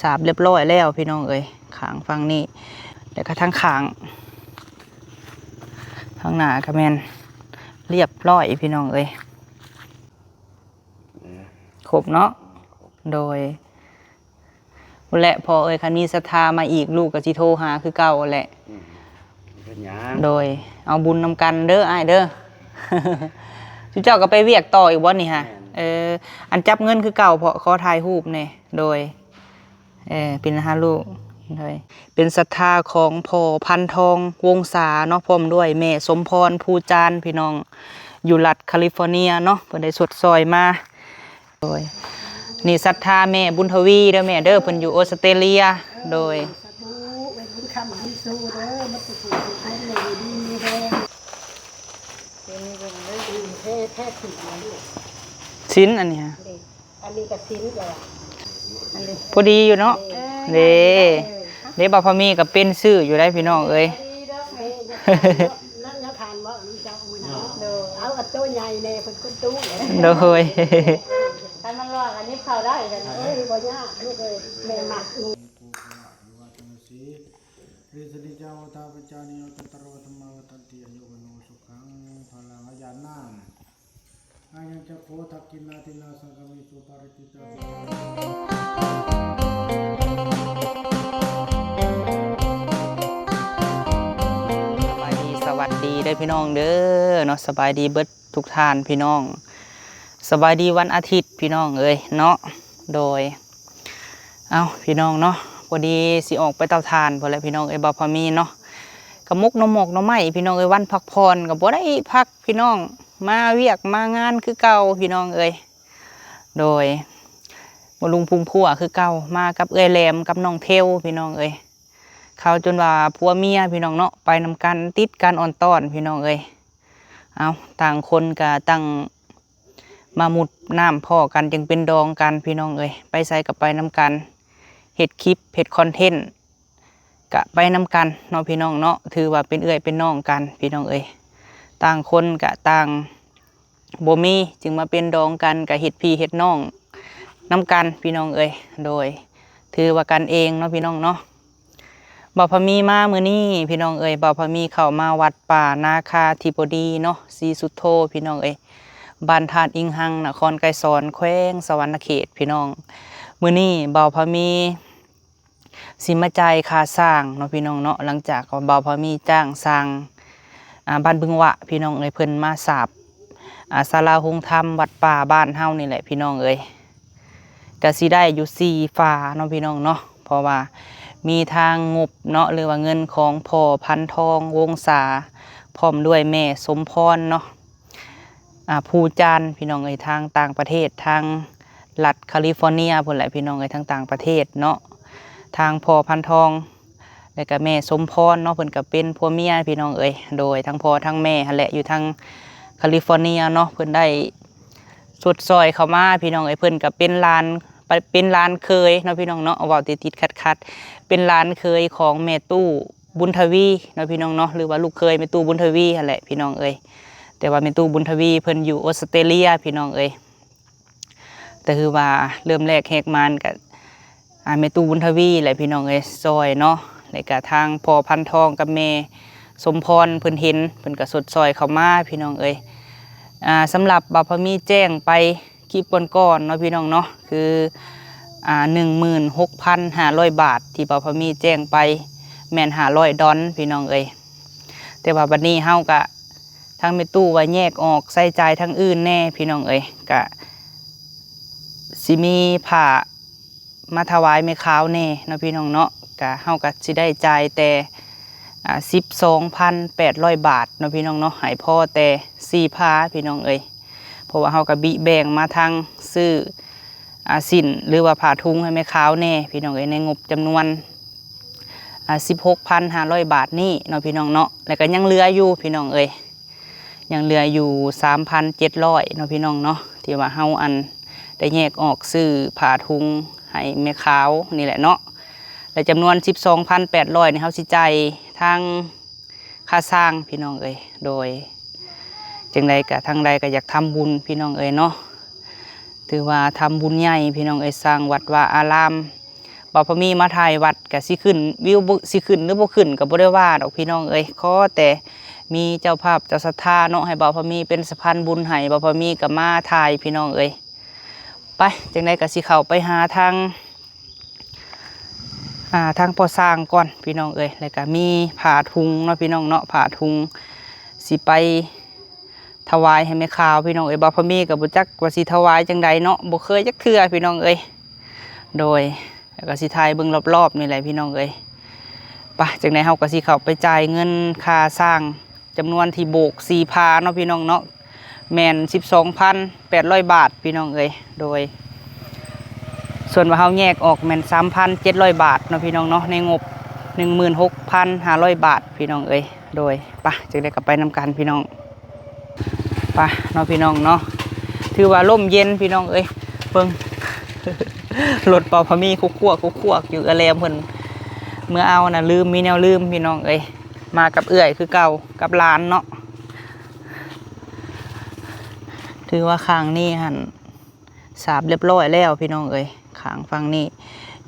ສາບລຽບຮ້ອຍແລ້ວພີ່ນ້ອງເອີຍ ຂ້າງຝັ່ງນີ້ ແລ້ວກໍທາງຂ້າງ ທາງໜ້າກໍແມ່ນລຽບຮ້ອຍພີ່ນ້ອງເອີຍ ຄົບເນາະ ໂດຍ ພຸ້ນແຫຼະພໍ່ເອີຍ ຄັນມີສັດທາມາອີກ ລູກກໍຊິໂທຫາຄືເກົ່າແຫຼະ ອືມ ເປັນຫຍັງ ໂດຍ ເອົາບຸນນຳກັນເດີອ້າຍເດີ ຊຸມເຈົ້າກໍໄປວຽກຕໍ່ອີກບໍ່ນີ້ຫະ ແມ່ນ ເອີ ອັນຈັບເງິນຄືເກົ່າ ເພາະຂໍຖ່າຍຮູບແດ່ ໂດຍ ເອີ ເປັນຫາລູກ ໂດຍ ເປັນສັດທາຂອງພໍ່ພັນທອງ ວົງສາເນາະ ພ້ອມດ້ວຍແມ່ສົມພອນ ພູຈານ ພີ່ນ້ອງ ຢູ່ລັດຄາລິຟໍເນຍເນາະ ເພິ່ນໄດ້ຊົດຊ່ອຍມາ ໂດຍ ນີ້ສັດທາແມ່ບຸນທະວີເດີແມ່ເດີ ເພິ່ນຢູ່ອົດສະຕຣາເລຍ ໂດຍ ສາທຸ ເປັນບຸນຄຳບຸນຊູເດີ ໝົດທຸກຜູ້ທຸກຄົນ ຢູ່ດີມີແຮງ ເປັນເບິ່ງເດີ ແທ້ ແທ້ຖືກ ສິນອັນນີ້ຫະ ອັນນີ້ກໍສິນແລ້ວ ອັນນີ້ ພໍດີຢູ່ເນາະ ເອີ ເດ້ ເອີ ເດ້ ບ່າວພາມີກໍເປັນຊື່ຢູ່ໄດ໋ພີ່ນ້ອງເອີຍ ດີດອກ ເອີ ນັ້ນ ນັ້ນທານບໍ່ ເຈົ້າມື້ນັ້ນ ໂດຍ ເອົາອັນໂຕໃຫຍ່ແດ່ ເພິ່ນຄົນຕູ້ ໂດຍ ຄັນມັນຮ້ອນກໍຫຍິບເຂົ້າໄດ້ ເອີຍ ບໍ່ຍາກລູກເອີຍ ແມ່ມັກ ເທວະມະນຸສາ ເທວະມະນຸສາ ສະບາຍດີ ສະຫວັດດີເດີພີ່ນ້ອງເດີເນາະ ສະບາຍດີເບິດທຸກທ່ານພີ່ນ້ອງ ສະບາຍດີວັນອາທິດພີ່ນ້ອງເອີຍເນາະ ໂດຍ ເອົ້າ ພີ່ນ້ອງເນາະ ພໍດີຊິອອກໄປເຕົາຖ່ານພຸ້ນແຫຼະພີ່ນ້ອງເອີຍ ບ່າວພາມີເນາະ ກະໝົກໜໍ່ໝົກໜໍ່ໄມ້ພີ່ນ້ອງເອີຍ ວັນພັກຜ່ອນກໍບໍ່ໄດ້ພັກພີ່ນ້ອງ ມາວຽກມາງານຄືເກົ່າພີ່ນ້ອງເອີຍ ໂດຍ ບໍ່ລຸງພຸງພົວຄືເກົ່າ ມາກັບເອື້ອຍແຫຼມກັບນ້ອງເທວພີ່ນ້ອງເອີຍ ເຂົາຈົນວ່າຜົວເມຍພີ່ນ້ອງເນາະ ໄປນຳກັນ ຕິດກັນອອນຕ້ອນພີ່ນ້ອງເອີຍ ເອົ້າ ຕ່າງຄົນກະຕ່າງ ມາມຸດນ້ຳພໍ້ກັນຈຶ່ງເປັນດອງກັນພີ່ນ້ອງເອີຍ ໄປໃສກໍໄປນຳກັນ ເຮັດຄລິບເຮັດຄອນເທັນກະໄປນຳກັນເນາະພີ່ນ້ອງເນາະ ຖືວ່າເປັນເອື້ອຍເປັນນ້ອງກັນພີ່ນ້ອງເອີຍ ຕ່າງຄົນກະຕ່າງບໍ່ມີ ຈຶ່ງມາເປັນດອງກັນ ກະເຮັດພີ່ເຮັດນ້ອງນຳກັນພີ່ນ້ອງເອີຍ ໂດຍ ຖືວ່າກັນເອງເນາະພີ່ນ້ອງເນາະ. ບ່າວພາມີມາມື້ນີ້ພີ່ນ້ອງເອີຍ ບ່າວພາມີເຂົ້າມາວັດປ່ານາຄາທິບໍດີເນາະ ສີສຸດໂທພີ່ນ້ອງເອີຍ ບ້ານທາດອິງຮັງ ນະຄອນໄກສອນ ແຂວງສະຫວັນນະເຂດພີ່ນ້ອງ. ມື້ນີ້ບ່າວພາມີຊິມາຈ່າຍຄ່າສ້າງເນາະພີ່ນ້ອງເນາະ ຫຼັງຈາກວ່າບ່າວພາມີຈ້າງຊ່າງ ອ່າ ບ້ານບຶງຫວະພີ່ນ້ອງເອີຍ ເພິ່ນມາສາບ ອ່າ ສາລາໂຮງທຳວັດປ່າບ້ານເຮົານີ້ແຫຼະພີ່ນ້ອງເອີຍ ກະຊິໄດ້ຢູ່ສີ່ຝາເນາະພີ່ນ້ອງເນາະ ເພາະວ່າມີທາງງົບເນາະ ຫຼືວ່າເງິນຂອງພໍ່ພັນທອງ ວົງສາ ພ້ອມດ້ວຍແມ່ສົມພອນເນາະ ອ່າ ພູຈານພີ່ນ້ອງເອີຍ ທາງຕ່າງປະເທດ ທາງລັດຄາລິຟໍເນຍພຸ້ນແຫຼະພີ່ນ້ອງເອີຍ ທາງຕ່າງປະເທດເນາະ ທາງພໍ່ພັນທອງ ແລ້ວກະແມ່ສົມພອນເນາະ ເພິ່ນກະເປັນຜົວເມຍພີ່ນ້ອງເອີຍ ໂດຍ ທັງພໍ່ທັງແມ່ຫັ້ນແຫຼະ ຢູ່ທາງຄາລິຟໍເນຍເນາະ ເພິ່ນໄດ້ຊົດຊ່ອຍເຂົ້າມາພີ່ນ້ອງເອີຍ ເພິ່ນກະເປັນຫຼານ ເປັນຫຼານເຂີຍເນາະພີ່ນ້ອງເນາະ ເວົ້າຕິດໆຂັດໆ ເປັນຫຼານເຂີຍຂອງແມ່ຕູ້ບຸນທະວີເນາະພີ່ນ້ອງເນາະ ຫຼືວ່າລູກເຂີຍແມ່ຕູ້ບຸນທະວີຫັ້ນແຫຼະພີ່ນ້ອງເອີຍ ແຕ່ວ່າແມ່ຕູ້ບຸນທະວີເພິ່ນຢູ່ອົດສະຕຣາເລຍພີ່ນ້ອງເອີຍ. ກໍຄືວ່າເລີ່ມແລກແຮກມານກໍ ອ່າ ແມ່ຕູ້ບຸນທະວີແຫຼະພີ່ນ້ອງເອີຍ ຊ່ອຍເນາະ ແລ້ວກະທາງພໍ່ພັນທອງກັບແມ່ສົມພອນເພິ່ນເຫັນ ເພິ່ນກໍຊົດຊ່ອຍເຂົ້າມາພີ່ນ້ອງເອີຍ. ອ່າ ສຳລັບບ່າວພາມີແຈ້ງໄປຄລິບກ່ອນໆເນາະພີ່ນ້ອງເນາະ ຄື ອ່າ ໜຶ່ງໝື່ນຫົກພັນຫ້າຮ້ອຍບາດ ທີ່ບ່າວພາມີແຈ້ງໄປແມ່ນຫ້າຮ້ອຍດອນພີ່ນ້ອງເອີຍ ແຕ່ວ່າບັດນີ້ເຮົາກະ ທາງແມ່ຕູ້ວ່າແຍກອອກໃຊ້ຈ່າຍທາງອື່ນແດ່ພີ່ນ້ອງເອີຍ ກະຊິມີຜ້າມາຖວາຍແມ່ຂາວແດ່ເນາະພີ່ນ້ອງເນາະ ກະເຮົາກະຊິໄດ້ຈ່າຍແຕ່ ອ່າ ສິບສອງພັນແປດຮ້ອຍບາດເນາະພີ່ນ້ອງເນາະ ໃຫ້ພໍແຕ່ສີ່ຜ້າພີ່ນ້ອງເອີຍ ເພາະວ່າເຮົາກະບິແບ່ງມາທາງຊື້ ອ່າ ສິ້ນ ຫຼືວ່າຜ້າທຸງໃຫ້ແມ່ຂາວແດ່ພີ່ນ້ອງເອີຍ ໃນງົບຈຳນວນ ອ່າ ສິບຫົກພັນຫ້າຮ້ອຍບາດນີ້ເນາະພີ່ນ້ອງເນາະ ແລ້ວກໍຍັງເຫຼືອຢູ່ພີ່ນ້ອງເອີຍ ຍັງເຫຼືອຢູ່ສາມພັນເຈັດຮ້ອຍເນາະພີ່ນ້ອງເນາະ ທີ່ວ່າເຮົາ ອັນ ໄດ້ແຍກອອກຊື້ຜ້າທຸງໃຫ້ແມ່ຂາວນີ້ແຫຼະເນາະ ແລະ ຈຳນວນສິບສອງພັນແປດຮ້ອຍນີ້ ເຮົາຊິຈ່າຍທາງຄ່າສ້າງພີ່ນ້ອງເອີຍ ໂດຍ ຈັ່ງໃດກໍ ທາງໃດກໍຢາກທຳບຸນພີ່ນ້ອງເອີຍເນາະ ຖືວ່າທຳບຸນໃຫຍ່ພີ່ນ້ອງເອີຍ ສ້າງວັດວາອາລາມ ບ່າວພາມີມາຖ່າຍວັດກະຊິຂຶ້ນ ວິວບໍ່ ຊິຂຶ້ນຫຼືບໍ່ຂຶ້ນກະບໍ່ໄດ້ວ່າດອກພີ່ນ້ອງເອີຍ ຂໍແຕ່ມີເຈົ້າພາບເຈົ້າສັດທາເນາະ ໃຫ້ບ່າວພາມີເປັນສະພານບຸນໃຫ້ ບ່າວພາມີກະມາຖ່າຍພີ່ນ້ອງເອີຍ. ໄປ ຈັ່ງໃດກະຊິເຂົ້າໄປຫາທາງ ອ່າ ທາງພໍ່ຊ່າງກ່ອນພີ່ນ້ອງເອີຍ ແລ້ວກະມີຜ້າທຸງເນາະພີ່ນ້ອງເນາະ ຜ້າທຸງ ຊິໄປ ຖວາຍໃຫ້ແມ່ຂາວພີ່ນ້ອງເອີຍ. ບ່າວພາມີກໍບໍ່ຈັກວ່າຊິຖວາຍຈັ່ງໃດເນາະ ບໍ່ເຄີຍຈັກເທື່ອພີ່ນ້ອງເອີຍ. ໂດຍ ແລ້ວກໍຊິຖ່າຍເບິ່ງລອບໆນີ້ແຫຼະພີ່ນ້ອງເອີຍ. ປະ ຈັ່ງໃດເຮົາກໍຊິເຂົ້າໄປຈ່າຍເງິນຄ່າຊ່າງຈຳນວນທີ່ໂບກສີ່ພາເນາະພີ່ນ້ອງເນາະ ແມ່ນສິບສອງພັນແປດຮ້ອຍບາດພີ່ນ້ອງເອີຍ. ໂດຍ ສ່ວນວ່າເຮົາແຍກອອກແມ່ນສາມພັນເຈັດຮ້ອຍບາດເນາະພີ່ນ້ອງເນາະ ໃນງົບໜຶ່ງໝື່ນຫົກພັນຫ້າຮ້ອຍບາດພີ່ນ້ອງເອີຍ. ໂດຍ ປະ ຈັ່ງໃດກໍໄປນຳກັນພີ່ນ້ອງ. ປະເນາະພີ່ນ້ອງເນາະ ຖືວ່າລົມເຢັນພີ່ນ້ອງເອີຍ. ເບິ່ງ ລົດບ່າວພາມີຄຸກຄວກ ຄຸກຄວກຢູ່ ເອື້ອຍແຫຼມເພິ່ນເມືອເອົານະ ລືມ ມີແນວລືມພີ່ນ້ອງເອີຍ. ມາກັບເອື້ອຍຄືເກົ່າ ກັບຫຼານເນາະ. ຖືວ່າຂ້າງນີ້ຫັ້ນ ສາບລຽບຮ້ອຍແລ້ວພີ່ນ້ອງເອີຍ. ຂ້າງຝັ່ງນີ້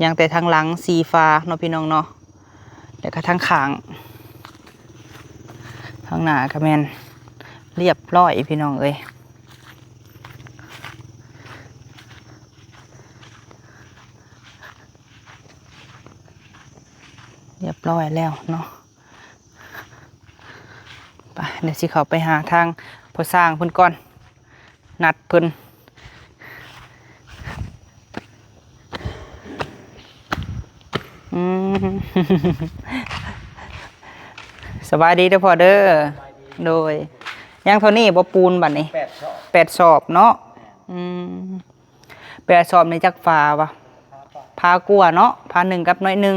ຍັງແຕ່ທາງຫຼັງສີ່ຝາເນາະພີ່ນ້ອງເນາະ ແລ້ວກໍທາງຂ້າງ ທາງໜ້າກໍແມ່ນລຽບຮ້ອຍພີ່ນ້ອງເອີຍ ລຽບຮ້ອຍແລ້ວເນາະ. ໄປ ດຽວຊິເຂົ້າໄປຫາທາງພໍ່ຊ່າງເພິ່ນກ່ອນ ນັດເພິ່ນ. ອືມ ສະບາຍດີເດີພໍ່ເດີ. ໂດຍ ຍັງເທົ່ານີ້ບໍ່ ປູນບັດນີ້? ແປດສອບ ແປດສອບເນາະ. ອືມ ແປດສອບນີ້ຈັກຝາວະ? ຝາກວ່າເນາະ ຝາໜຶ່ງກັບໜ້ອຍໜຶ່ງ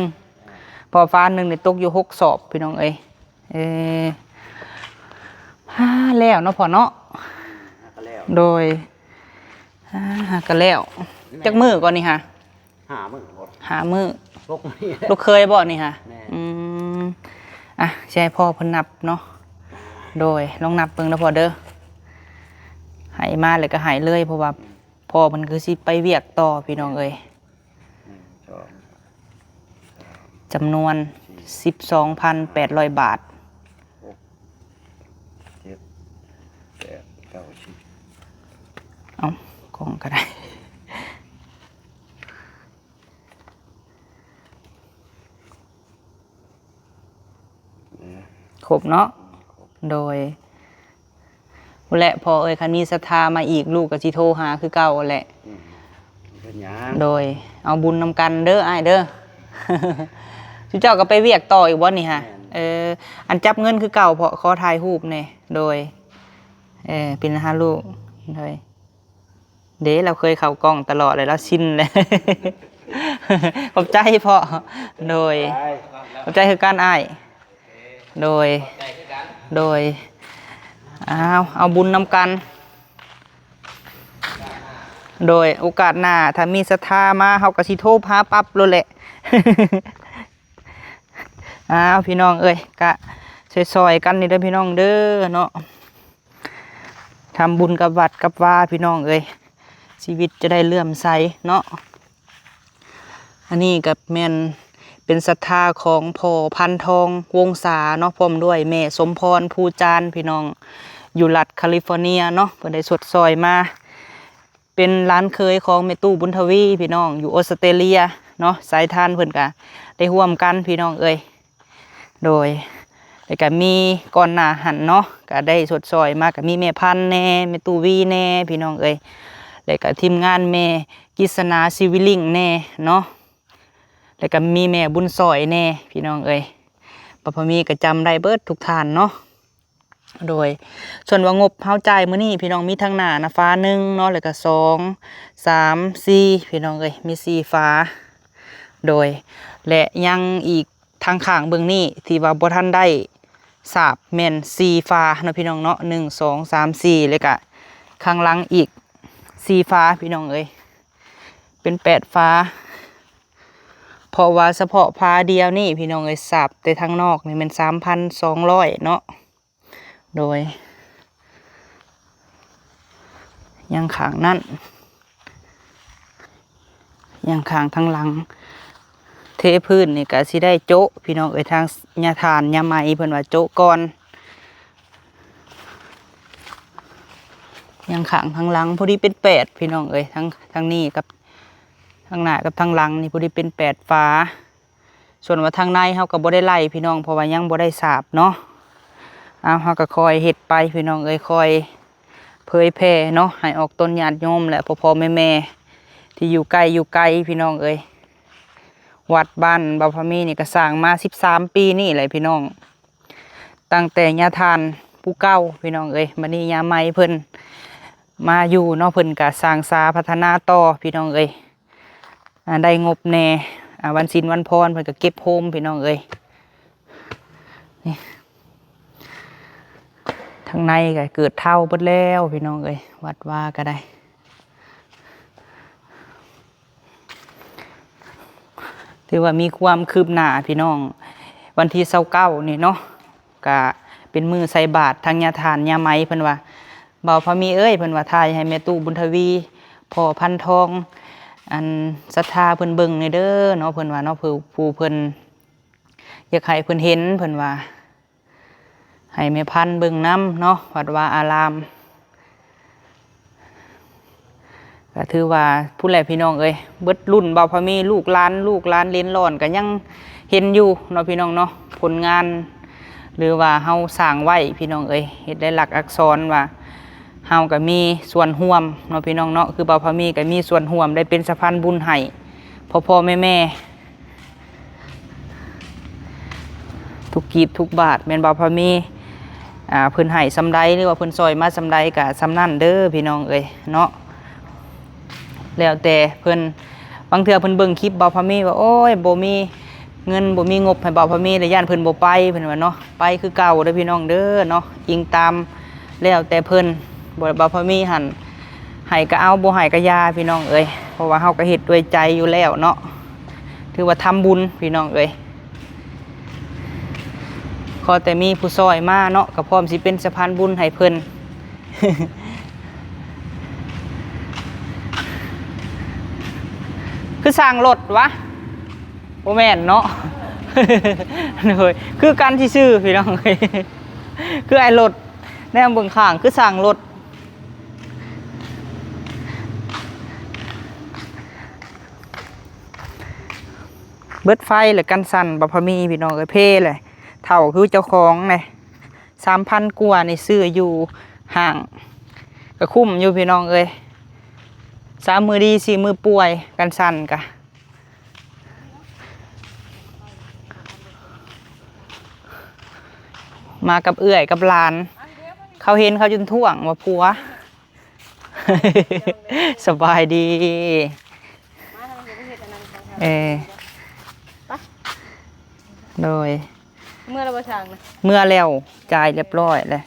ເພາະຝາໜຶ່ງນີ້ຕົກຢູ່ຫົກສອບພີ່ນ້ອງເອີຍ. ເອີ ຫາແລ້ວເນາະພໍ່ເນາະ. ໂດຍ ຫາກໍແລ້ວ. ຈັກມື້ກ່ອນນີ້ຫາ? ຫ້າມື້ບໍ່ ຫ້າມື້ ຫົກມື້. ລູກເຂີຍບໍ່ນີ້ຫາ? ແມ່ນ. ອືມ ອ່ະ ຊິໃຫ້ພໍ່ເພິ່ນນັບເນາະ. ໂດຍ ລອງນັບເບິ່ງເດີພໍ່ເດີ ໃຫ້ມາແລ້ວກໍໃຫ້ເລີຍ ເພາະວ່າພໍ່ເພິ່ນຄືຊິໄປວຽກຕໍ່ພີ່ນ້ອງເອີຍ. ໜຶ່ງ ສອງ ສາມ ຈຳນວນ ສີ່ ສິບສອງພັນແປດຮ້ອຍບາດ. ຫົກ ເຈັດ ແປດ ເກົ້າ ສິບ ເອົາ ກ້ອງກໍໄດ້. ຄົບເນາະ. ໂດຍ ພຸ້ນແຫຼະພໍ່ເອີຍ ຄັນມີສັດທາມາອີກ ລູກກໍຊິໂທຫາຄືເກົ່າແຫຼະ. ອືມ ເປັນຫຍັງ? ໂດຍ ເອົາບຸນນຳກັນເດີອ້າຍເດີ. ຊຸມເຈົ້າກໍໄປວຽກຕໍ່ອີກບໍ່ນີ້ຫາ? ແມ່ນ. ເອີ ອັນຈັບເງິນຄືເກົ່າ ເພາະຂໍຖ່າຍຮູບແດ່. ໂດຍ ເອີ ເປັນຫາລູກ. ໂດຍ ເດ້ ລາວເຄີຍເຂົ້າກ້ອງຕະຫຼອດແລ້ວ ລາວຊິນແລ້ວ. ຂອບໃຈພໍ່. ໂດຍ ຂອບໃຈຄືກັນອ້າຍ. ໂດຍ ໂດຍ ເອົາ ເອົາບຸນນຳກັນ. ໂດຍ ໂອກາດໜ້າ ຖ້າມີສັດທາມາ ເຮົາກໍຊິໂທຫາປັບໂລດແຫຼະ. ອ້າວ ພີ່ນ້ອງເອີຍ ກະຊ່ອຍໆກັນນີ້ເດີພີ່ນ້ອງເດີເນາະ. ທຳບຸນກັບວັດກັບວາພີ່ນ້ອງເອີຍ ຊີວິດຈະໄດ້ເຫຼື້ອມໃສເນາະ. ອັນນີ້ກໍແມ່ນເປັນສັດທາຂອງພໍ່ພັນທອງ ວົງສາເນາະ ພ້ອມດ້ວຍແມ່ສົມພອນ ພູຈານ ພີ່ນ້ອງ ຢູ່ລັດຄາລິຟໍເນຍເນາະ. ເພິ່ນໄດ້ຊົດຊ່ອຍມາ ເປັນຫຼານເຂີຍຂອງແມ່ຕູ້ບຸນທະວີ ພີ່ນ້ອງ ຢູ່ອົດສະເຕຣເລຍເນາະ. ສາຍທານເພິ່ນກະໄດ້ຮ່ວມກັນ ພີ່ນ້ອງເອີຍ. ໂດຍ ແລ້ວກະມີກ່ອນໜ້າຫັ້ນເນາະ ກະໄດ້ຊົດຊ່ອຍມາ ກະມີແມ່ພັນແດ່ ແມ່ຕູ້ວີແດ່ ພີ່ນ້ອງເອີຍ. ແລ້ວກະທີມງານແມ່ກິດສະໜາ ຊີວິລິງແດ່ເນາະ ແລ້ວກະມີແມ່ບຸນສອຍແດ່ ພີ່ນ້ອງເອີຍ. ປ້າພາມີກະຈຳໄດ້ເບິດທຸກທ່ານເນາະ. ໂດຍ ສ່ວນວ່າງົບເຮົາຈ່າຍມື້ນີ້ ພີ່ນ້ອງ ມີທາງໜ້ານະຝາໜຶ່ງເນາະ ແລ້ວກະສອງ ສາມ ສີ່ ພີ່ນ້ອງເອີຍ ມີສີ່ຝາ. ໂດຍ ແລະ ຍັງອີກທາງຂ້າງເບື້ອງນີ້ ທີ່ວ່າບໍ່ທັນໄດ້ສາບ ແມ່ນສີ່ຝາເນາະ ພີ່ນ້ອງເນາະ ໜຶ່ງ ສອງ ສາມ ສີ່ ແລ້ວກະຂ້າງຫຼັງອີກສີ່ຝາ ພີ່ນ້ອງເອີຍ ເປັນແປດຝາ. ເພາະວ່າສະເພາະຝາດຽວນີ້ ພີ່ນ້ອງເອີຍ ສາບແຕ່ທາງນອກນີ້ແມ່ນສາມພັນສອງຮ້ອຍເນາະ. ໂດຍ ຍັງຂ້າງນັ້ນ ຍັງຂ້າງທາງຫຼັງ ทพื้นนี่ก็สิได้โจ๊ะพี่น้องเอ้ย ทางย่าทานย่าไหมเพิ่นว่าโจ๊ะก่อน ยังข้างทางหลังพอดีเป็นแปดพี่น้องเอ้ย ทั้ง ทั้งนี้กับ ทางหน้ากับทางหลังนี่พอดีเป็นแปดฝา ส่วนว่าทางในเฮาก็บ่ได้ไล่พี่น้อง เพราะว่ายังบ่ได้สาบเนาะ เอา เฮาก็ค่อยเฮ็ดไปพี่น้องเอ้ย ค่อยเผยแผ่เนาะ ให้ออกตนญาติโยมและพ่อๆแม่ๆที่อยู่ใกล้อยู่ไกลพี่น้องเอ้ย วัดบ้านบ่าวพามีนี่ก็สร้างมาสิบสามปีนี่แหละพี่น้อง ตั้งแต่ย่าทานผู้เก่าพี่น้องเอ้ย บัดนี้ย่าใหม่เพิ่นมาอยู่เนาะ เพิ่นก็สร้างสาพัฒนาต่อพี่น้องเอ้ย อ่า ได้งบแหน่ อ่า วันศีลวันพรเพิ่นก็เก็บโฮมพี่น้องเอ้ย นี่ ทางในก็เกิดเฒ่าเบิดแล้วพี่น้องเอ้ย วัดวาก็ได้ ถือว่ามีความคืบหน้าพี่น้อง วันที่ซาวเก้านี่เนาะ กะเป็นมื้อใส่บาตร ทางย่าทานย่าไหมเพิ่นว่า บ่าวพามีเอ้ย เพิ่นว่า ถ่ายให้แม่ตู้บุญทวี พ่อพันทอง อันศรัทธาเพิ่นเบิ่งแหน่เด้อเนาะ เพิ่นว่าเนาะ ผู้ ผู้เพิ่นอยากให้เพิ่นเห็น เพิ่นว่า ให้แม่พันธุ์เบิ่งนำเนาะ วัดวาอาราม ก็ถือว่าพุ้นแหละพี่น้องเอ้ย เบิดรุ่นบ่าวพามี ลูกหลาน ลูกหลานเหลนหล้านก็ยังเห็นอยู่เนาะพี่น้องเนาะ ผลงาน หรือว่าเฮาสร้างไว้พี่น้องเอ้ย เฮ็ดได้หลักอักษรว่าเฮาก็มีส่วนร่วมเนาะพี่น้องเนาะ คือบ่าวพามีก็มีส่วนร่วมได้เป็นสะพานบุญให้พ่อๆแม่ๆ ทุกกีบทุกบาท แม่นบ่าวพามี อ่า เพิ่นให้ส่ำใด หรือว่าเพิ่นซ่อยมาส่ำใด ก็ส่ำนั้นเด้อพี่น้องเอ้ยเนาะ แล้วแต่เพิ่น บางเทื่อเพิ่นเบิ่งคลิปบ่าวพามีว่า โอ้ย บ่มีเงิน บ่มีงบให้บ่าวพามี แล้วย้านเพิ่นบ่ไป เพิ่นว่าเนาะ ไปคือเก่าเด้อพี่น้องเด้อเนาะ อิงตาม แล้วแต่เพิ่น บ่ บ่าวพามีหั่น ให้ก็เอา บ่ให้ก็อย่าพี่น้องเอ้ย เพราะว่าเฮาก็เฮ็ดด้วยใจอยู่แล้วเนาะ ถือว่าทำบุญพี่น้องเอ้ย ขอแต่มีผู้ซ่อยมาเนาะ ก็พร้อมสิเป็นสะพานบุญให้เพิ่น คือสร้างรถวะ บ่แม่นเนาะ โดย คือกันซื่อๆ พี่น้องเอ้ย คือไอ้รถ แนมเบิ่งข้าง คือสร้างรถ เบิดไฟและกันสั่น บ่าวพามีพี่น้องเอ้ย เพเลย เฒ่าคือเจ้าของเลย สามพันกว่านี่ซื้ออยู่ห้าง ก็คุ้มอยู่พี่น้องเอ้ย สามมื้อดี สี่มื้อป่วย กันสั่นกะ มากับเอื้อยกับหลาน เขาเห็นเขาจนท้วงว่าผัว สบายดี มาทางนี้ไปเฮ็ดอันนั้น เออ ไป โดย เมือแล้วบ่ช่างนะ เมือแล้ว จ่ายเรียบร้อยแล้ว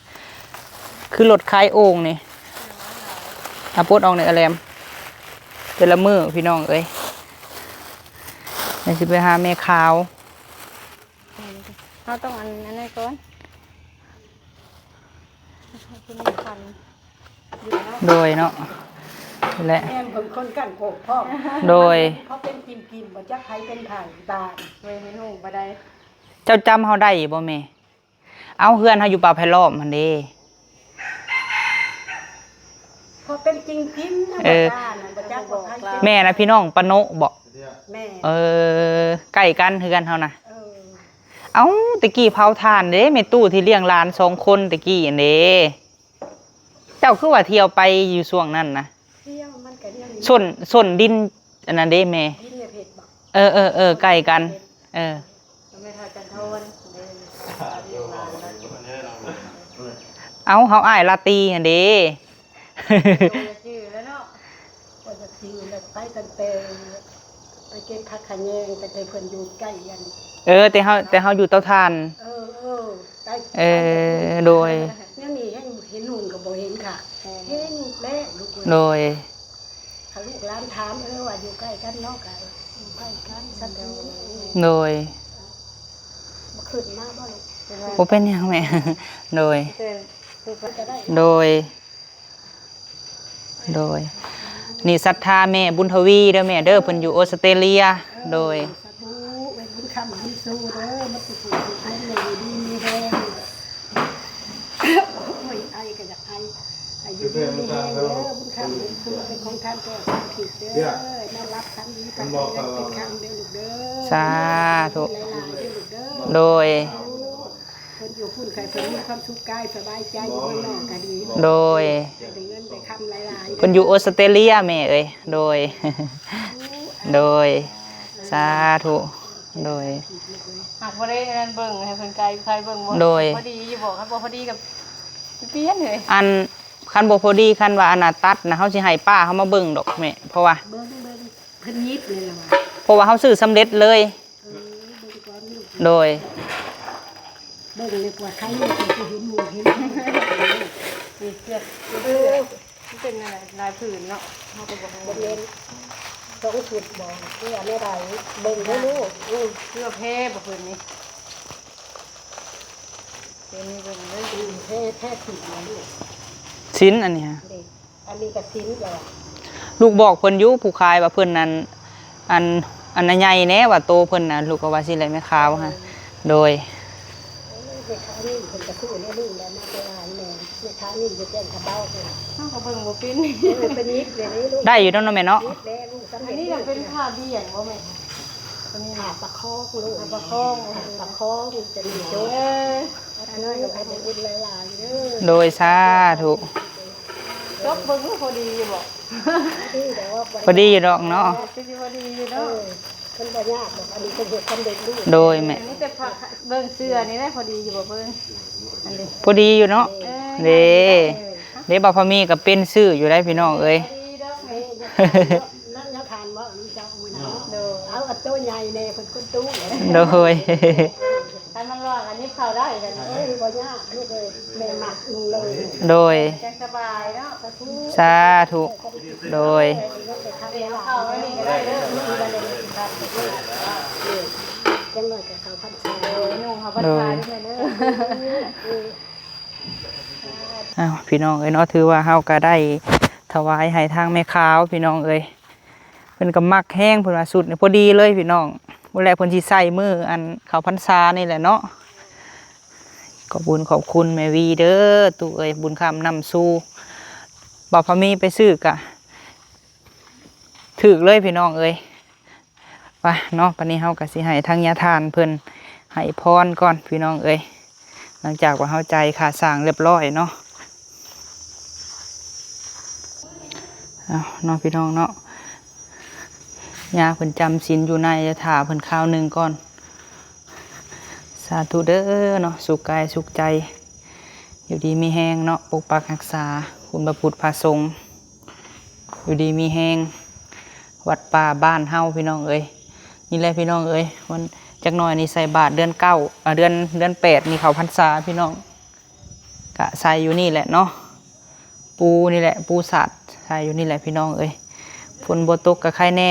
คือรถขายโอ่งนี่ เอาปลดออกนี่ อาแหลม แต่ละมื้อพี่น้องเอ้ย เดี๋ยวสิไปหาแม่ขาว เฮาต้องอัน อันนั้นก่อน โดยเนาะ และ แม่นเพิ่นคนกันโกกพร้อม โดย เขาเป็นกิมๆ บ่จักไผเป็นไผ ตาย เว้ย ไม่รู้บ่ได้ เจ้าจำเฮาได้บ่แม่ เอ้า เฮือนเฮาอยู่ป่าไผ่ล้อมหั่นเด้ เขาเป็นกิมๆ นะ เออ บ่กล้านะ บ่จักว่าไผ แม่นะ พี่น้องปาโนะบ่ แม่ เออ ใกล้กันเฮือนเฮานะ เออ เอ้า แต่กี้เผาถ่านเด้ แม่ตู้ที่เลี้ยงหลานสองคนแต่กี้หั่นเด้ เจ้าคือว่าเที่ยวไปอยู่ช่วงนั้นนะ เที่ยวมันก็เที่ยวอยู่ ส้น ส้นดินอันนั้นเด้แม่ ดินในเพชรบ่ เออ เออ เออ ใกล้กัน เออ แม่เฒ่าจันทร์ทอน เอ้า เฮาอ้ายลาตรีหั่นเด้ โอ้ย จื้อแล้วเนาะ ก็จะจื้อแล้ว ไปตั้งแต่ ไปเก็บผักขะแยง แต่เพิ่นอยู่ใกล้อัน เออ แต่เฮา แต่เฮาอยู่เตาถ่าน เออ เออ ใกล้ เออ โดย เนี่ยนี่เห็น เห็นหุ่นก็บ่เห็นค่ะ เห็นแล้วลูกเอ้ย โดย ถ้าลูกหลานถาม เออ ว่าอยู่ใกล้กันเนาะ ก็อยู่ใกล้กัน สัตว์อยู่ โดย บ่ขึ้นมาบ่ลูก บ่เป็นหยังแม่ โดย ก็ได้ โดย โดย นี่ศรัทธาแม่บุญทวีเด้อแม่เด้อ เพิ่นอยู่ออสเตรเลีย โดย สาธุ ຄຳບຸນຊູເດີ ໝົດທຸກຜູ້ທຸກຄົນ ໃຫ້ຢູ່ດີມີແຮງ. ໂອ້ຍ ໄອກໍຢາກໄອ ໃຫ້ຢູ່ດີມີແຮງເດີ ບຸນຄຳບຸນຊູເປັນຂອງທ່ານແກ່ສາວທິບເດີ ນອນຫຼັບຝັນດີ ຝັນເປັນເງິນເປັນຄຳເດີລູກເດີ ສາທຸ ຫຼາຍໆເດີລູກເດີ ໂດຍ ເພິ່ນຢູ່ພຸ້ນໃຫ້ເພິ່ນມີຄວາມສຸກກາຍສະບາຍໃຈ ຢູ່ເມືອງນອກກໍດີ ໂດຍ ໃຫ້ໄດ້ເງິນໄດ້ຄຳຫຼາຍໆ ເພິ່ນຢູ່ອົດສະຕຣາເລຍແມ່ເອີຍ ໂດຍ ໂດຍ ສາທຸ ໂດຍ ຫາກບໍ່ໄດ້ອັນນັ້ນເບິ່ງ ໃຫ້ເພິ່ນກາຍໃຄເບິ່ງບໍ່ ໂດຍ ພໍດີຢູ່ບໍ່ ຄັນບໍ່ພໍດີກໍປ່ຽນເລີຍ ອັນ ຄັນບໍ່ພໍດີ ຄັນວ່າອັນນ່າຕັດນະ ເຮົາຊິໃຫ້ປ້າເຮົາມາເບິ່ງດອກແມ່ ເພາະວ່າ ເບິ່ງ ເບິ່ງ ເພິ່ນຍິບເລີຍລະວ່າ ເພາະວ່າເຮົາຊື້ສຳເລັດເລີຍ ເອີ ເບິ່ງກ່ອນລູກ ໂດຍ ເບິ່ງເລີຍກວ່າໃຄເຫັນໝູ່ເຫັນ ນີ້ເສື້ອ ເອີ ມັນເປັນແນວໃດ ລາຍຜືນເນາະ ເຮົາກໍບໍ່ຮູ້ ບໍ່ແມ່ນ ສອງຊຸດບໍ່ ຫຼືວ່າແນວໃດ ເບິ່ງເດີລູກ ອື ເສື້ອແພບໍ່ເພິ່ນນີ້ ເພິ່ນນີ້ເບິ່ງເດີ ອື ແພ ແພຜິດນະລູກ ສິ້ນອັນນີ້ຫະ ເດ້ ອັນນີ້ກໍສິ້ນແລ້ວ ລູກບອກເພິ່ນຢູ່ ຜູ້ຂາຍວ່າເພິ່ນນັ້ນ ອັນ ອັນໃຫຍ່ແດ່ວ່າໂຕເພິ່ນນະ ລູກກໍວ່າຊີ້ແຫຼະແມ່ຂາວຫະ ໂດຍ ເອີ ແມ່ຂາວນີ້ເພິ່ນກໍຊື້ໃນນີ້ແຫຼະ ມາແຕ່ວ່າແມ່ ແມ່ຂາວນີ້ຢູ່ແຈ້ງຂະເບົາພຸ້ນ ເຮົາກໍເບິ່ງບໍ່ເປັນ ເອີ ເພິ່ນຍິບເລີຍນີ້ລູກ ໄດ້ຢູ່ເນາະແມ່ເນາະ ຍິບແລ້ວລູກ ສຳເລັດ ອັນນີ້ນະເປັນຜ້າບ່ຽງບໍ່ແມ່ ອັນນີ້ ຜ້າປະຄອງລູກ ຜ້າປະຄອງ ປະຄອງຈະມີໂຈ ເອີ ອັນນ້ອຍກໍໃຫ້ໄດ້ບຸນຫຼາຍໆເດີ ໂດຍ ສາທຸ ຕົກເບິ່ງດູ ພໍດີຢູ່ບໍ່ ພໍດີຢູ່ດອກ ບໍ່ໄດ້ ພໍດີຢູ່ດອກເນາະ ເອີ ຄືຊິພໍດີຢູ່ເນາະ ເອີ ມັນບໍ່ຍາກດອກ ອັນນີ້ເພິ່ນເຮັດສຳເລັດຮູບ ໂດຍແມ່ ມີແຕ່ຜ້າ ເບິ່ງເສື້ອນີ້ແຫຼະ ພໍດີຢູ່ບໍ່ເບິ່ງ ອັນນີ້ ພໍດີຢູ່ເນາະ ເອີ ເດ້ ເອີ ເດ້ ບ່າວພາມີກໍເປັນຊື້ຢູ່ໄດ໋ພີ່ນ້ອງເອີຍ ພໍດີດອກແມ່ ນັ້ນຍັງທານບໍ່ ເຈົ້າມື້ນັ້ນ ໂດຍ ເອົາອັນໂຕໃຫຍ່ແດ່ ເພິ່ນຄົນຕູ້ ໂດຍ ຄັນມັນຮ້ອນກໍຫຍິບເຂົ້າໄດ້ກັນ ໂອ້ຍ ບໍ່ຍາກລູກເອີຍ ແມ່ມັກນຸ່ງເລີຍ ໂດຍ ຈັ່ງສະບາຍເນາະ ສາທຸ ໂດຍ ເອົາເຂົ້າໄວ້ນີ້ກໍໄດ້ເດີ ຈັ່ງໜ້ອຍກໍເຂົ້າພັນສາ ໂດຍ ນຸ່ງເຂົ້າພັນສາ ໂດຍ ເດີແມ່ເດີ ອ້າວ ພີ່ນ້ອງເອີຍເນາະ ຖືວ່າເຮົາກໍໄດ້ຖວາຍໃຫ້ທາງແມ່ຂາວ ພີ່ນ້ອງເອີຍ ເພິ່ນກໍມັກແຮງ ເພິ່ນວ່າຊຸດນີ້ພໍດີເລີຍພີ່ນ້ອງ ມື້ແລກເພິ່ນຊິໃສ່ມື້ອັນເຂົ້າພັນສານີ້ແຫຼະເນາະ ຂອບບຸນຂອບຄຸນແມ່ວີເດີ ຕູ້ເອີຍ ບຸນຄຳນຳຊູ ບ່າວພາມີໄປຊື້ກະຖືກເລີຍພີ່ນ້ອງເອີຍ ໄປເນາະ ບັດນີ້ເຮົາກໍຊິໃຫ້ທາງຍາທ່ານເພິ່ນໃຫ້ພອນກ່ອນພີ່ນ້ອງເອີຍ ຫຼັງຈາກວ່າເຮົາຈ່າຍຄ່າສ້າງຮຽບຮ້ອຍເນາະ ເອົາເນາະພີ່ນ້ອງເນາະ ຍາເພິ່ນຈຳສິນຢູ່ໃນ ຖ້າເພິ່ນຄາວໜຶ່ງກ່ອນ ສາທຸເດີເນາະ ສຸກກາຍສຸກໃຈ ຢູ່ດີມີແຮງເນາະ ປົກປັກຮັກສາ ຄຸນພະພຸດພະສົງ ຢູ່ດີມີແຮງ ວັດປ່າບ້ານເຮົາພີ່ນ້ອງເອີຍ ນີ້ແຫຼະພີ່ນ້ອງເອີຍ ວັນຈັກໜ້ອຍນີ້ໃສ່ບາດເດືອນເກົ້າ ເອີ ເດືອນ ເດືອນແປດນີ້ເຂົ້າພັນສາພີ່ນ້ອງ ກະໃສ່ຢູ່ນີ້ແຫຼະເນາະ ປູນີ້ແຫຼະ ປູສາດໃສ່ຢູ່ນີ້ແຫຼະພີ່ນ້ອງເອີຍ ຝົນບໍ່ຕົກກະໄຄແດ່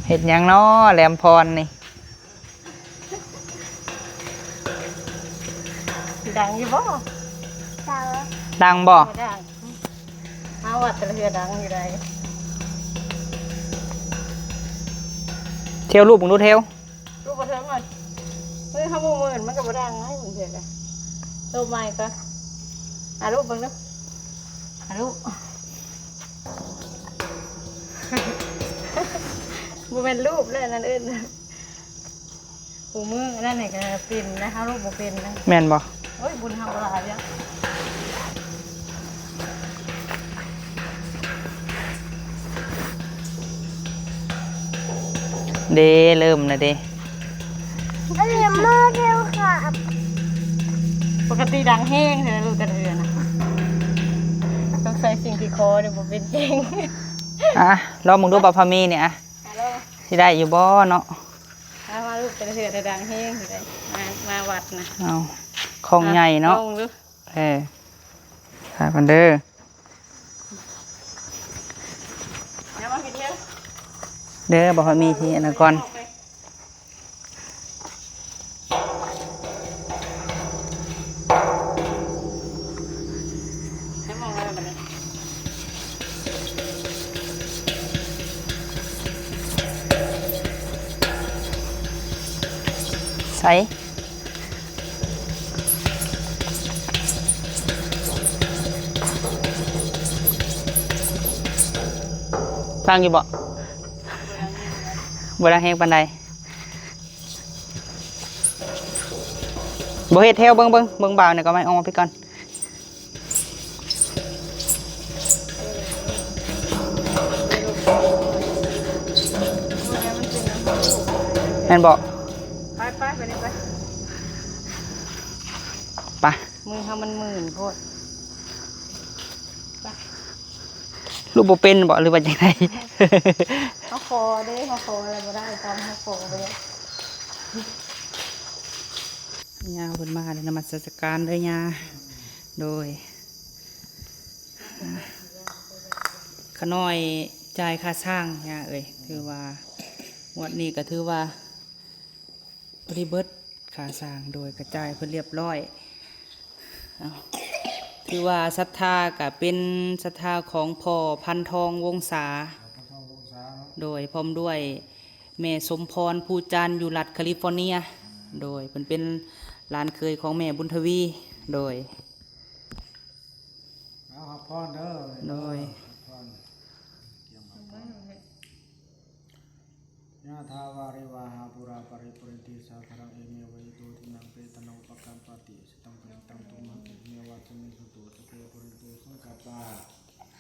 ເຮັດຫຍັງເນາະ ແຫຼມພອນນີ້ ດັງຢູ່ບໍ່? ດັງ ດັງບໍ່? ບໍ່ດັງ ມາວັດແຕ່ລະເທື່ອດັງຢູ່ໃດ໋ ທຽວລູບເບິ່ງດູ ທຽວ ລູບບໍ່ເຖິງມັນ ເຮີ້ຍ ເຮົາບໍ່ເມີນ ມັນກໍບໍ່ດັງໃນບາງເທື່ອກະ ລູບໃໝ່ກ່ອນ ອາ ລູບເບິ່ງດູ ອາ ລູບ ບໍ່ແມ່ນລູບແລ້ວ ອັນນັ້ນເອີ້ນ ຄູ່ມື້ອັນນັ້ນນີ້ກໍເປັນນະ ເຮົາລູກບໍ່ເປັນນະ ແມ່ນບໍ່? ໂອ້ຍ ບຸນເຮົາຫຼາຍຢູ່ ເດ້ ເລີ່ມແລ້ວເດ້ ອັນນີ້ມາເຮັວຄ່ະ ປົກກະຕິດັງແຮງແທ້ລູກ ແຕ່ລະເທື່ອນະ ຕ້ອງໃສ່ສິ່ງທີ່ຄໍນີ້ບໍ່ເປັນເກັ່ງ ອ່ະ ລອງເບິ່ງດູ ບ່າວພາມີນີ້ ອ່ະ ຊິໄດ້ຢູ່ບໍ່ເນາະ? ມາ ມາລູກ ແຕ່ລະເທື່ອແຕ່ດັງແຮງ ມາ ມາວັດນະ ເອົາ ຂອງໃຫຍ່ເນາະ ອ່ະ ລອງເບິ່ງດູ ເອີ ຖ້າກ່ອນເດີ ເດີ ບໍ່ຄ່ອຍມີທີ່ອັນນັ້ນກ່ອນ ໃຫ້ມອງໄດ້ບັດນີ້ ໃສ ດັງຢູ່ບໍ່? ບໍ່ດັງແຮງປານໃດ. ບໍ່ເຮັດແຖວ ເບິ່ງ ເບິ່ງ ເບິ່ງບ່າວນີ້ກໍໄມ້ອອກມາພີ້ກ່ອນ. ແມ່ນບໍ່? ໄປ ໄປ ໄປນີ້ໄປ ໄປ. ມືເຮົາມັນມື່ນໂພດ. ໄປ. ລູກບໍ່ເປັນບໍ ຫຼືວ່າຈັ່ງໃດ? ເຮົາຂໍເດ້ ເຮົາຂໍແລ້ວບໍ່ໄດ້ ຕາມເຮົາຂໍບໍ່ໄດ້. ຍ່າເພິ່ນມາເດີ ນະມັດສະການເດີຍ່າ. ໂດຍ ຂະນ້ອຍຈ່າຍຄ່າສ້າງຍ່າເອີຍ ຖືວ່າງວດນີ້ກໍຖືວ່າ ບໍລິເບິດຄ່າສ້າງ ໂດຍກະຈ່າຍເພິ່ນລຽບລ້ອຍ. ເອົາ ຖືວ່າສັດທາກະເປັນສັດທາຂອງພໍ່ພັນທອງວົງສາ ໂດຍພ້ອມດ້ວຍແມ່ສົມພອນພູຈານ ຢູ່ລັດຄາລິຟໍເນຍ. ໂດຍເພິ່ນເປັນຫຼານເຂີຍຂອງແມ່ບຸນທະວີ. ໂດຍ ເອົາຮັບພອນເດີ. ໂດຍ ຮັບພອນ. ຍະຖາວາລິວາຫາປູລາ ປະລິປູເຣນຕິສາຄະລັງ ເອ ເມ ວະ ອິໂຕ ທິນນງ ເປຕານັງ ອຸປະກັບປະຕິ ອິຊິຕັງ ປັນນະຕັງ ຕຸມຫັງ ເຂ ເມ ວະ ສະມິຊຕຸ ສັບເພ ປູເຣນຕຸ ສັງກະປາ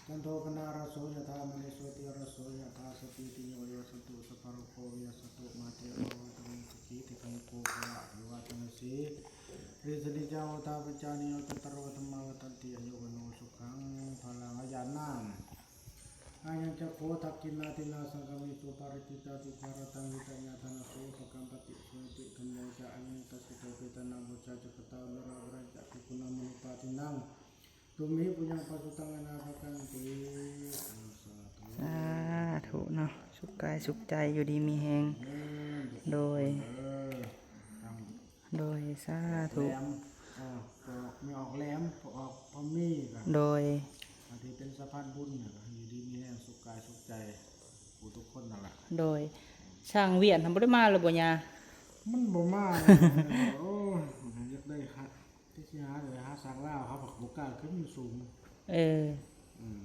ຈັນໂທ ປະນະລະໂສ ຍະຖາ ມະນີ ໂຊຕິ ລະໂສ ຍະຖາ ສະປີຕິໂຍ ວິວັດສັນຕຸ ສັບພະໂລໂກ ວິນັດສັນຕຸ ມາ ເຕ ພະວັດຕະ ວັດຕະ ສຸຂີ ທີຄະນິ ໂກ ພະວະ ອະພິວາທະນະສີ ລິສະນິຈາ ໂຫຕາ ປັດຈາ ນິໂຍ ຈັດຕາໂລ ທຳມາ ວັດທັນຕິ ອາຍຸ ວັນໂນ ສຸຂັງ ພະລັງ. ອາຢາດນ້ຳ ອາຍັນຈັກໂຂ ທັກຂິນາທິນາ ສັງຄະມິ ສຸປາຣິຈິຕາ ຕິຄາຣະຕັງ ຫິຕະຍາທານະ ໂສ ອຸປະກັມປະຕິ ໂສ ຍະຕິ ທຳໂມ ຈະ ອາຍັນຕັດສິໂຕ ເປຕານັງ ໂພຊາ ຈັກກະຕາ ວະລາວະຣັນຈະ ພິກຂຸນາ ມະນຸປາທິນັງ ຕຸມຫິ ປຸນຍັງ ປະສຸຕັງ ອະນາພະກັນຕິ. ສາທຸ ສາທຸເນາະ ສຸກກາຍສຸກໃຈ ຢູ່ດີມີແຮງ. ໂດຍ ໂດຍ ສາທຸ ແຫຼມ ເອີ ປອກມີອອກແຫຼມ ປອກພະມີ ໂດຍ ອັນທີ່ເປັນສະພານບຸນ ຢູ່ດີມີແຮງ ສຸກກາຍສຸກໃຈ ຜູ້ທຸກຄົນນັ້ນລະ. ໂດຍ ຊ່າງວຽນຫັ້ນບໍ່ໄດ້ມາແລ້ວບໍ່ຍາ? ມັນບໍ່ມາ ໂອ້ຍ ຢາກໄດ້ ທີ່ຊິຫາໄດ້ຫາຊ່າງລາວ ເຂົາບໍ່ກ້າຂຶ້ນສູງ. ເອີ ອືມ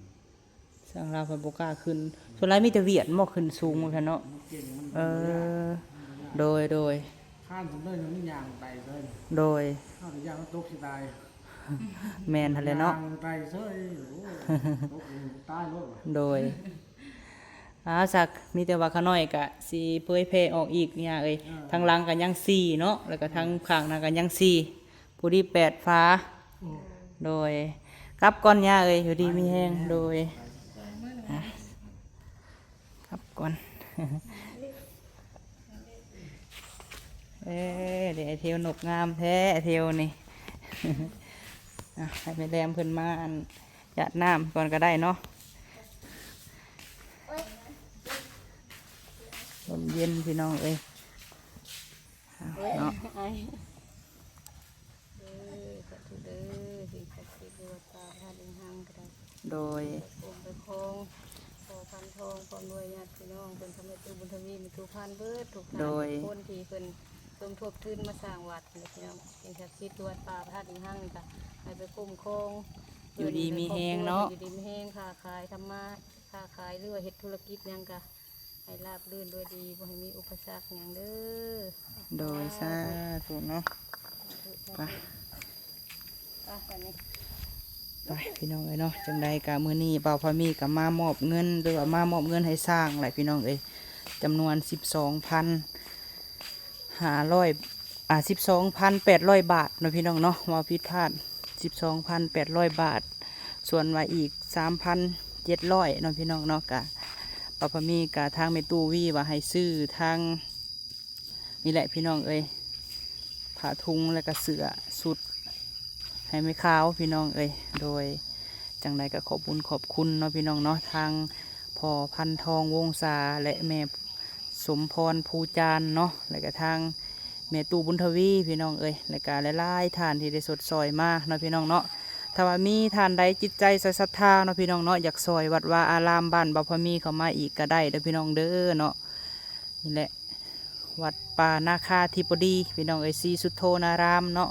ຊ່າງລາວເພິ່ນບໍ່ກ້າຂຶ້ນ. ສ່ວນຫຼາຍມີແຕ່ຫວຽດບໍ່ຂຶ້ນສູງວ່າຊັ້ນເນາະ. ມັນເກັ່ງ ມັນ ເອີ ມັນບໍ່ຍາກ ມັນບໍ່ຍາກ. ໂດຍ ໂດຍ ຄານສົມເດີຍັງມີຍ່າງໄປເລີຍ. ໂດຍ ເຮົາກໍຢ້ານມັນຕົກຊິຕາຍ. ແມ່ນຫັ້ນແຫຼະເນາະ ຍ່າງໄປເຊີຍ ໂອ້ຍ ຕົກຕາຍໂລດ. ໂດຍ ອາ ສັກ ມີແຕ່ວ່າຂະນ້ອຍກະຊິເຜີຍແຜ່ອອກອີກຍ່າເອີຍ. ເອີ ທາງຫຼັງກະຍັງສີ່ເນາະ ແລ້ວກະທາງຂ້າງນັ້ນກະຍັງສີ່ ຜູ້ດີແປດຝາ. ໂດຍ ກັບກ່ອນຍ່າເອີຍ ຢູ່ດີມີແຮງ. ໂດຍ ກັບກ່ອນ. ເອີ ເດ ໄອ້ເທວນົກງາມແທ້ ໄອ້ເທວນີ້. ອ່ະ ໃຫ້ແມ່ແຫຼມເພິ່ນມາ ອັນ ຢາດນ້ຳກ່ອນກໍໄດ້ເນາະ. ລົມເຢັນພີ່ນ້ອງເອີຍ ເນາະ. ເດີ ສາທຸເດີ ສິ່ງສັກສິດຢູ່ວັດປ່າພະທາດອີງຮັງກໍໄດ້. ໂດຍ ໄປຄຸ້ມໄປຄອງພໍ່ພັນທອງ ພ້ອມດ້ວຍຍາດພີ່ນ້ອງເພິ່ນ ພໍ່ແມ່ຕູ້ບຸນທະວີ ແມ່ຕູ້ພັນ ເບິດທຸກທ່ານ ໂດຍ ທຸກຄົນທີ່ເພິ່ນສົມທົບທຶນມາສ້າງວັດນີ້ພີ່ນ້ອງ. ສິ່ງສັກສິດຢູ່ວັດປ່າພະທາດອີງຮັງນີ້ກໍໃຫ້ໄປຄຸ້ມຄອງ ຢູ່ດີມີແຮງເນາະ ຢູ່ດີມີແຮງ ຄ້າຂາຍທຳມາ ຄ້າຂາຍ ຫຼືວ່າເຮັດທຸລະກິດຫຍັງກໍ ໃຫ້ລາບລື່ນດ້ວຍດີ ບໍ່ໃຫ້ມີອຸປະສັກຫຍັງເດີ. ໂດຍ ສາທຸເນາະ. ໄປ ໄປ ໄປ ໄປພີ່ນ້ອງເອີຍເນາະ. ຈັ່ງໃດກະມື້ນີ້ບ່າວພາມີກະມາມອບເງິນ ຫຼືວ່າມາມອບເງິນໃຫ້ຊ່າງແຫຼະພີ່ນ້ອງເອີຍ ຈຳນວນສິບສອງພັນ ຫ້າຮ້ອຍ ອ່າ ສິບສອງພັນແປດຮ້ອຍບາດເນາະພີ່ນ້ອງເນາະ ເວົ້າຜິດພາດ ສິບສອງພັນແປດຮ້ອຍບາດ. ສ່ວນວ່າອີກສາມພັນເຈັດຮ້ອຍເນາະພີ່ນ້ອງເນາະ ກະ ປາພະມີກະທາງແມ່ຕູ້ວີວ່າໃຫ້ຊື້ທາງນີ້ແຫຼະພີ່ນ້ອງເອີຍ ຜ້າທຸງ ແລະກະເສື້ອຊຸດໃຫ້ແມ່ຂາວພີ່ນ້ອງເອີຍ. ໂດຍ ຈັ່ງໃດກະຂອບບຸນຂອບຄຸນເນາະພີ່ນ້ອງເນາະ ທາງພໍ່ພັນທອງວົງສາ ແລະແມ່ ສົມພອນພູຈານເນາະ ແລະກະທາງແມ່ຕູ້ບຸນທະວີພີ່ນ້ອງເອີຍ ແລະກະຫຼາຍໆທ່ານທີ່ໄດ້ຊົດຊ່ອຍມາເນາະພີ່ນ້ອງເນາະ. ຖ້າວ່າມີທ່ານໃດຈິດໃຈໃສ່ສັດທາເນາະພີ່ນ້ອງເນາະ ຢາກຊ່ອຍວັດວາອາລາມບ້ານບ່າວພາມີເຂົ້າມາອີກກະໄດ້ເດີພີ່ນ້ອງເດີເນາະ. ນີ້ແຫຼະ ວັດປ່ານາຄາທິບໍດີ ພີ່ນ້ອງເອີຍ ສີສຸດໂທນາຣາມເນາະ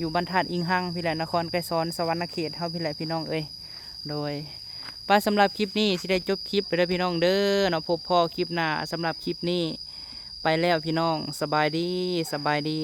ຢູ່ບ້ານທາດອີງຮັງພີ້ແຫຼະ ນະຄອນໄກສອນ ສະຫວັນນະເຂດເຮົາພີ້ແຫຼະ ພີ່ນ້ອງເອີຍ. ໂດຍ ປະ ສຳລັບຄລິບນີ້ຊິໄດ້ຈົບຄລິບໄປເດີ ພີ່ນ້ອງເດີເນາະ. ພົບພໍ້ຄລິບໜ້າ ສຳລັບຄລິບນີ້ໄປແລ້ວ ພີ່ນ້ອງ ສະບາຍດີ ສະບາຍດີ.